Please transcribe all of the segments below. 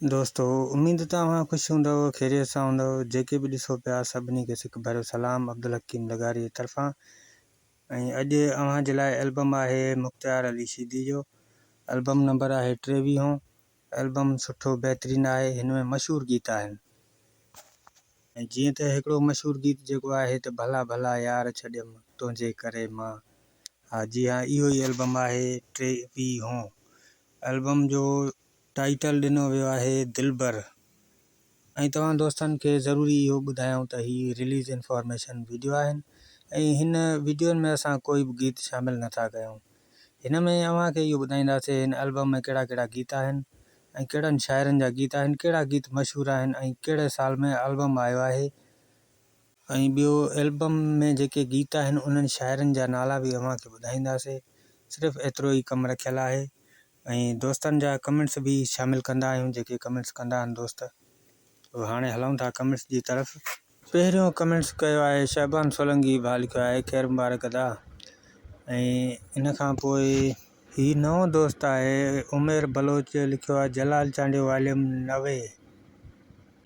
دوستو اميد ته اوهان خوش هوندؤ خيريت سان هوندؤ جيڪي به ڏسو پيا سڀني کي سڪ ڀريو سلام عبدالحڪيم لغاري جي طرفان ۽ اڄ اوهان جي لاء البم آهي مختيار علي شيدي جو البم نمبر آهي ٽيويهون البم سٺو بهترين آهي هن ۾ مشهور گيت آهن ۽ جيئن ته هڪڙو مشهور گيت جيڪو آهي ته ڀلا ڀلا يار ڇڏيم تنهنجي ڪري مان ها جي ها اهو ئي البم آهي ٽيويهون البم جو ٽائيٽل ڏنو ويو آهي دلبر ۽ توهان دوستن کي ضروري اهو ٻڌايون ته هي رليز انفارميشن وڊيو آهن ۽ هن وڊيون ۾ اسان ڪوئي به گيت شامل نٿا ڪيون هن ۾ اوهان کي اهو ٻڌائينداسي هن البم ۾ ڪهڙا ڪهڙا گيت آهن ۽ ڪهڙن شاعرن جا گيت آهن ڪهڙا گيت مشهور آهن ۽ ڪهڙي سال ۾ البم آيو آهي ۽ ٻيو البم ۾ جيڪي گيت آهن انهن شاعرن جا نالا به اوهان کي ٻڌائينداسي صرف ايترو ئي ڪم رکيل آهي ۽ دوستن جا ڪمينٽس به شامل ڪندا آهيون جيڪي ڪمينٽس ڪندا آهن دوست هاڻي هلون ٿا ڪمينٽس جي طرف. پهريون ڪمينٽس ڪيو آهي شعبان سولنگي ڀاء لکيو آهي خير مبارڪ ادا ۽ ان کان پوء. هي نئون دوست آهي عمير بلوچ لکيو آهي جلال چانڊيو واليوم 90.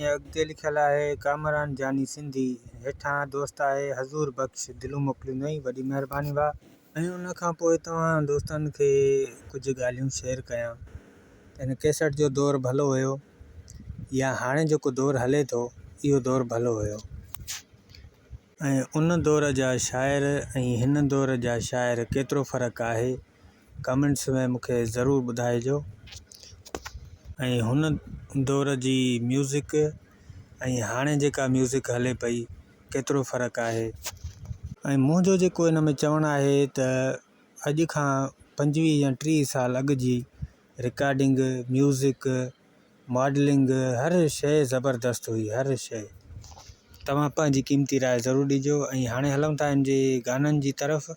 ۽ اڳتي لکيل آهي ڪامران جاني سنڌي هيٺان دوست آهي حضور بخش دلون موڪليون اٿئي وڏي مهرباني ڀاء. ۽ ان کان پوء توهان دوستن کي ڪجهه ڳالهيون شيئر ڪيان ته هن ڪيسٽ جو دور ڀلو هيو يا هاڻي جيڪو دور هلي ٿو اهو دور ڀلو هيو ۽ ان دور جا شاعر ۽ هن دور جا شاعر ڪيترو فرق آهي ڪمينٽس ۾ مون کي ضرور ٻڌائجو ۽ هن دور جي ميوزڪ ۽ هاڻي جيڪا ميوزڪ هلي پئي ڪيترو فرق آهي ۽ منهنجو جيڪو ان ۾ چوڻ آهي ته اڄ کان پنجويهه يا ٽيهه سال اڳ جي رڪارڊنگ ميوزڪ ماڊلنگ هر شيء زبردست هئي هر شيء توهان پنهنجي قيمتي راء ضرور ڏجو ۽ هاڻي هلون ٿا ان جي گانن جي طرف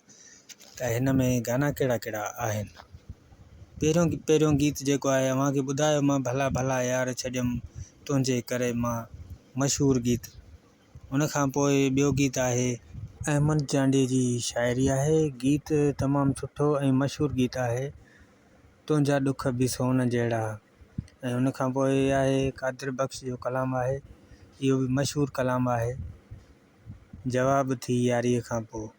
ته هن ۾ گانا ڪهڙا ڪهڙا آهن پهريون پهريون گيت جيڪو آهي اوهان کي ٻڌايو مان ڀلا ڀلا يار ڇڏيم تنهنجي ڪري مان مشهور گيت ان کان پوء ٻيو گيت آهي. احمد چانڊيي جي شاعري آهي. گيت تمام سٺو ۽ مشهور گيت آهي. تنهنجا ڏک به سون جهڙا ۽ ان کان پوء آهي قادر بخش جو ڪلام آهي. اهو به مشهور ڪلام آهي. جواب ٿي ياريء کان پوء.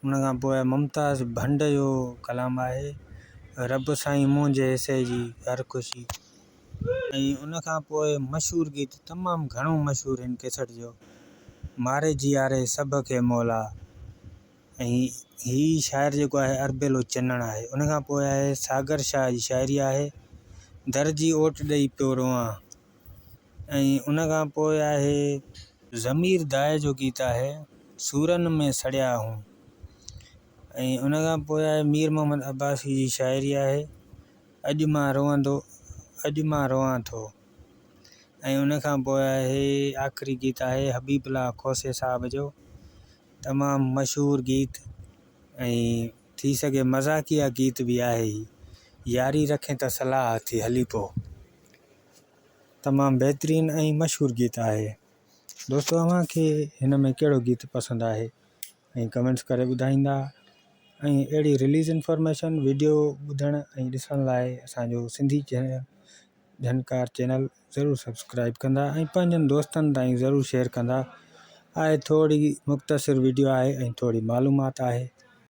ان کان پوء ممتاز ڀنڊ جو ڪلام آهي رب سائين منهنجي حصي جي هر خوشي ۽ ان کان پوء مشهور گيت تمام گهڻو مشهور هن ڪيسٽ جو ماري جياري سڀ کي مولا ۽ هي شاعر جيڪو آهي اربيلو چنڻ آهي ان کان پوء آهي ساگر شاهه جي شاعري آهي در جي اوٽ ڏئي پيو روئان ۽ ان کان پوء آهي ضمير دائي جو گيت آهي سورن ۾ سڙيا هون ۽ ان کان پوء آهي مير محمد عباسي جي شاعري آهي اڄ مان روئندو اڄ مان روئان ٿو ۽ ان کان پوء آهي آخري گيت آهي حبيب الله کوسي صاحب جو تمام مشهور گيت ۽ ٿي سگهي مذاقيه گيت به آهي هي ياري رکين ته صلاح ٿي هلي پو. تمام بهترين ۽ مشهور گيت آهي دوستو اوهان کي هن ۾ ڪهڙو گيت پسند آهي ۽ ڪمينٽس ڪري ٻڌائيندا ۽ اهڙي رليز انفارميشن ويڊيو ٻڌڻ ۽ ڏسڻ لاء اسانجو سنڌي چينل جهنڪار چينل ضرور سبسڪرائب ڪندا ۽ پنهنجن دوستن تائين ضرور شيئر ڪندا آهي ٿوري مختصر ويڊيو آهي ۽ ٿوري معلومات آهي.